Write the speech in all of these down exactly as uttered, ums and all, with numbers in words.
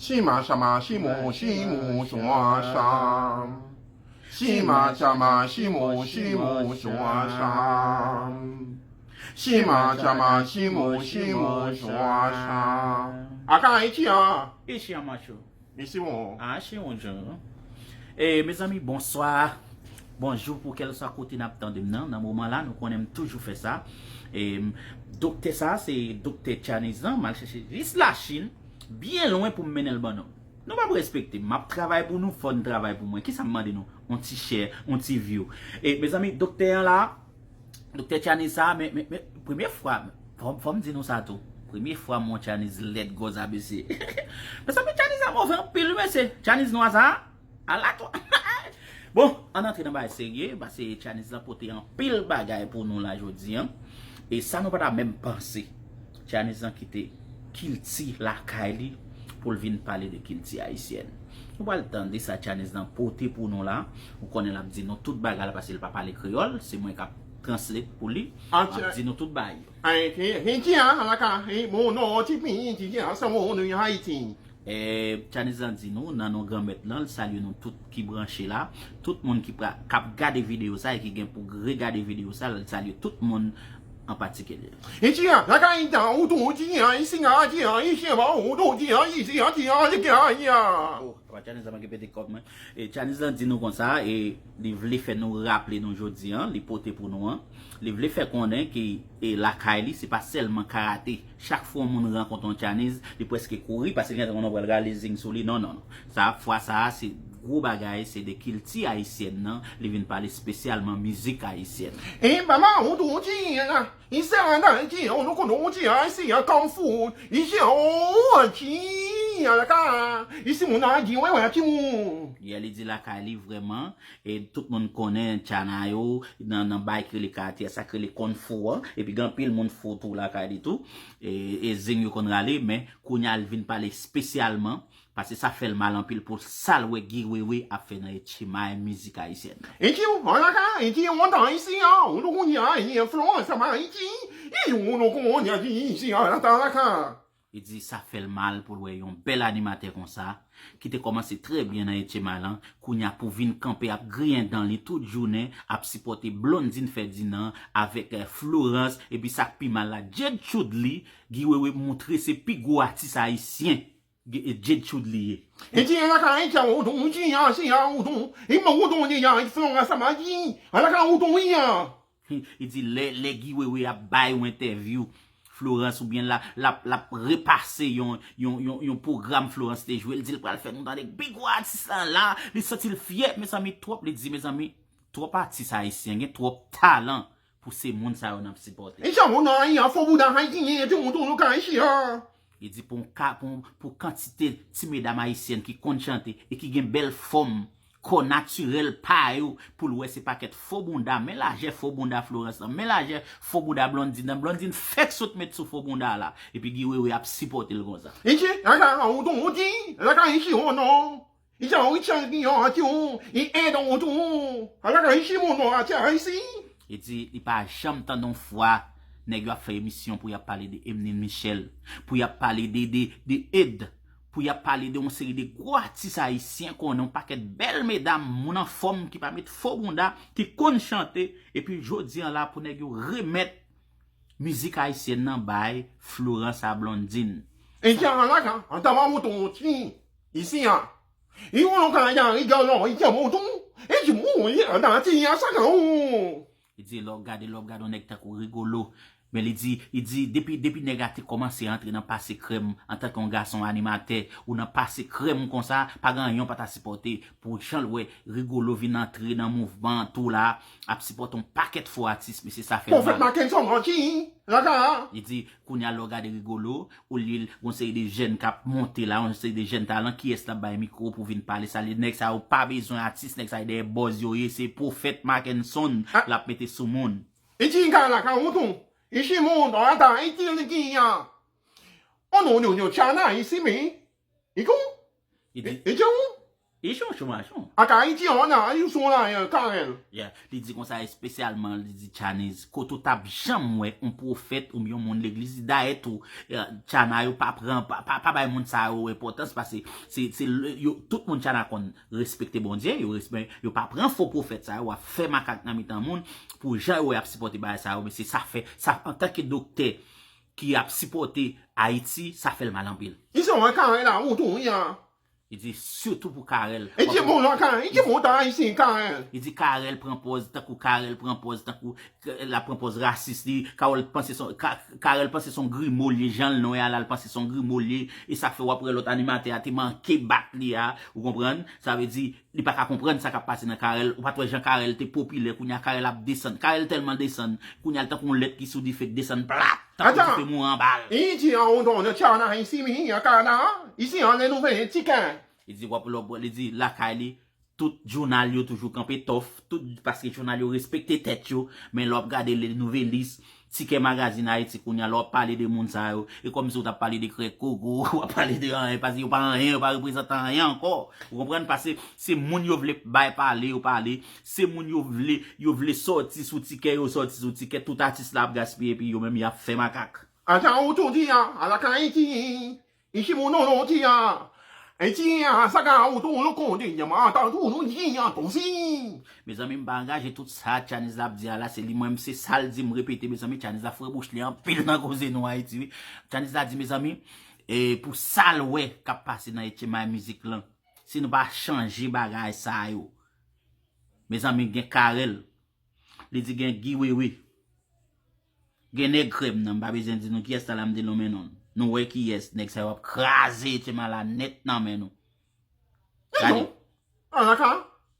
Shima shama shimo shimo shwa sha. Shima shama shimo shimo shwa sha. Shima shama shimo shimo shwa sha. Aka ichi a. Ichi a macho. Ichi bon. Ah, ichi bon jan. E, mezanmi, bonswa. Bonjou pou kèlswa kote n ap tande m nan. Nan moman la, nou konnen m toujou fè sa. E, doktè sa, se doktè Tchanizan, m al chèche jis Lachin, byen lwen pou m mennen l ban nou. Nou p ap respekte m. M ap travay pou nou, fò n travay pou mwen. Kisa m mande nou? On ti share, on ti view. E, mezanmi, doktè an la, doktè Tchaniz sa, men, men, men, premye fwa, fò, fò m di nou sa tou. Premye fwa m wè Tchaniz lèd gòz abese. Mezanmi, Tchaniz sa move anpil, mesye. Tchaniz nwa sa, ala twa. Bon, ann antre nan bagay serye, paske Tchaniz lan pote anpil bagay pou nou la jodi an. E sa nou pa ta menm panse. Tchaniz lan kite kilti lakay li pou l vin pale de kilti ayisyèn. Nou pral tande sa Tchaniz lan pote pou nou la. Ou konnen l ap di nou tout bagay la paske l pa pale kreyòl. Se mwen k ap translate pou li. L ap di nou tout bagay yo. Haiti, Haiti, hein, la ka, hein, mon nom, ti pi, ti, ti, hein, sa mon nom, Haiti. E, Tchaniz lan di nou, nan non Granmèt lan, l salye nou tout ki branche la, tout moun ki pra, k ap gade videyo sa e ki gen pou regade videyo sa, l salye tout moun an patikilye. Ichi a, la ka ita, ou tou, ti, a, isi, a, ti, a, ichi, a, ou tou, ti, a, isi, a, ti, a, li ka, ya. Oh, apa Tchaniz lan manke pete kòb mwen. E Tchaniz lan di nou konsa, e li vle fè nou raple nou jodi an, li pote pou nou an. Li vle fè konnen ke, e, lakay li, se pa sèlman karate. Chak fwa yon moun rankontre yon Tchaniz, li prèske kouri, paske li gentan konnen w pral rale zing sou li. Non, non, non. Sa, fwa sa a, se gwo bagay, se de kilti ayisyèn nan, li vin pale espesyalman mizik ayisyèn. E mama, ou tou, ti, a, isi, a, ti, ou nou konnen, ti, a, isi, a, kung fu, isi, a, ou, ti, a, la ka, isi, moun a di, wè, wè, ti, moun. Yeah, li di lakay li vrèman, e tout moun konnen Tchana yo, nan, nan bay ki rele karate a, sa ki rele kung fu an, epi gen anpil moun fou tou lakay li tou, e, e zing yo konn rale, men kounye a l vin pale espesyalman, paske sa fè l mal anpil pou sa l wè Guy Wewe ap fè nan etchemay mizik ayisyèn nan. Iti, an la ka, iti, on tan isi, a, ou nou kounye a, i, Florence, a, iti, i, ou nou kounye a, isi, a, la ta la ka. Li di sa fè l mal pou l wè yon bèl animatè konsa, ki te kòmanse trè byen nan etchemay lan, kounye a pou vin kanpe ap griyen dan li tout jounen, ap sipòte Blondine Ferdinand avèk, eh, Florence, epi sa k pi mal la, Jade Chudley, Guy Wewe montre se pi gwo atis ayisyen, Ge-, Jade Chudley ye. Iti, la ka, iti, a, ou tou, iti, a, si, a, ou tou, i, ma, ou tou, ni, a, Florence, a, ma, di, a, la ka, ou tou, wi, a. Li di lè, lè Guy Wewe ap bay yon entèvyou, Florence oubyen l ap, l ap, l ap repase yon, yon, yon, yon pwogram Florence te jwe, l di l pral fè nou tande pi gwo atis lan la, li santi l fyè, mezanmi, twòp, li di, mezanmi, twòp atis ayisyen, gen twòp talan pou se moun sa yo n ap sipòte. E jan moun nan, a, fo bouda ayisyen, e tou moun tou nou ka isi, a. Li di pou, ka, pou, pou kantite ti medam ayisyèn ki konn chante e ki gen bèl fòm, kò natirèl pa yo, pou l wè se pakèt fo bounda, men lajè fo bounda Florence lan, men lajè fo bounda Blondine nan, Blondine fèk sot met sou fo bounda la, epi Guy Wewe ap sipòte l konsa. Ichi, a, a, ou tou, ou di, la ka isi, o non. Ichi, a, ou ichi, a, ki, o, ati, ou, i, e, don, ou tou, a, la ka isi, mon non, ati, a, isi. Li di, li pa janm tande yon fwa nèg yo ap fè emisyon pou y ap pale de Emnil Michel, pou y ap pale de, de, de Ed, pou y ap pale de yon seri de gwo atis ayisyen konnen, yon pakèt bèl medam, moun anfòm ki pa met fo bounda, ki konn chante, epi jodi an la pou nèg yo remèt mizik ayisyèn nan bay Florence a Blondine. E jan an la ka, an ta va mouton ti, isi a. I ou non ka ya, i djòlò, i tè mouton, e di mou, i an ta ti a sa ka ou. Li di lè w gade, lè w gade yon nèg tankou Rigolo, men li di, li di depi, depi nèg la te kòmanse antre nan pase krèm antanke yon gason animatè, ou nan pase krèm konsa, pa gen anyen w pa ta sipòte pou jan l wè Rigolo vin antre nan mouvman an tou la, ap sipòte yon pakèt fo atis, mesye sa fè l mal. Pwofèt Mackenson manti, la ka. Li di, kounye a lè w gade Rigolo, olye l, yon seri de jèn k ap monte la, yon seri de jèn talan, kiyès l ap bay mikwo pou vin pale sa, li, nèg sa yo pa bezwen atis, nèg sa yo dèyè buzz yo ye, se pwofèt Mackenson l ap mete sou moun. Iti ka la ka ou tou. Ichi moun, ata iti li ki ya. O non, non, non, Tchana isi, men. Ikou? Li di, e, e, ou? Ichon, chon, machon. Aka Ayiti an, nan, you son la, Karèl. Yeah. Li di konsa espesyalman, li di Chaniz, kote w t ap janm wè yon pwofèt oubyen yon moun legliz, li dayè tou, eh, China yo pa pran, pa, pa, pa bay moun sa yo enpòtans, paske se, se, yo, tout moun China konn respekte Bondye, yo respè, yo pa pran fo pwofèt sa yo, w ap fè makak nan mitan moun, pou jan yo wè y ap sipòte bagay sa yo, men se sa fè, sa, antanke doktè ki ap sipòte Ayiti, sa fè l mal anpil. Ki se yon Karèl la, ou tou, wi, an. Li di sitou pou Karèl. E ki bon la, Karèl? E ki bon ta Ayisyen, Karèl? Li di Karèl pran pòz, tankou Karèl pran pòz, tankou l ap pran pòz rasis li. Karèl panse son, Ka- Karèl panse son grimo li ye, jan l non a la, l panse son grimo li ye. E sa k fè w ap wè lòt animatè a te manke bat li a, ou konprann? Sa vle di, li pa ka konprann sa k ap pase nan Karèl. Ou pa t wè jan Karèl te popilè, kounye a Karèl ap desann. Karèl tèlman desann, kounye a l tankou yon lèt ki sou dife k desann plat. Tankou dife mouri anba l. Iti an, ou don, nan China, isi, mi, an Kanada, isi, an, lè nou veye tikè. Li di, w ap, li di, lakay li, tout jounal yo toujou kanpe tòf, tout, paske jounal yo respekte tèt yo, men lè w ap gade Le Nouvelliste, Tikè Magazine Haïti kounye a, lè w ap pale de moun sa yo, e kòmsi w t ap pale de krèk koko, w ap pale de anyen, paske yo pa anyen, yo pa reprezante anyen ankò. Ou konprann? Paske se moun yo vle bay pale, yo pale, se moun yo vle, yo vle sòti sou tikè, yo sòti sou tikè, tout atis la ap gaspiye, epi yo menm y ap fè makak. Ata ou tou di a, ala ka Ayiti, Ichi moun non non ti a. Eti a, sa ka ou tou nou konde, yaman, ata tou nou di a, tonsi. Mezanmi, m pa angaje tout sa Chaniz la ap di a la, se li menm, se sa l di m repete, mezanmi, Chaniz la fre bouch li anpil nan koze nou Ayiti, wi. Chaniz la di, mezanmi, e pou sa l wè k ap pase nan H M I mizik lan, si nou pa chanje bagay sa yo, mezanmi, gen Karèl, li di gen Guy Wewe. Gen nèg krèm nan, m pa bezwen di nou kiyès la, la m di nou men non. Nou wè kiyès, nèg sa yo ap kraze H M I la nèt nan men nou. Gade. Alaka,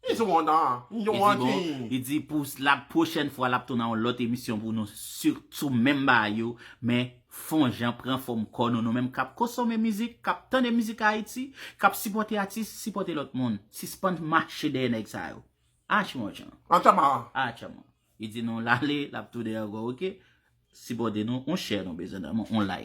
li sou wonda. Li di bon, li di pou la pwochèn fwa l ap tounen yon lòt emisyon pou nou sou, sou menm bagay yo, men fon jan pran fòm kò nou, nou menm k ap konsome mizik, k ap tande mizik Ayiti, k ap sipòte atis, sipòte lòt moun. Sispann mache dèyè nèg sa yo. Atch mon chan. Atama. Atch mon. Li di nou l ale, l ap tounen ankò, oke? Sipòte nou, on share nou bezwen nan, on like.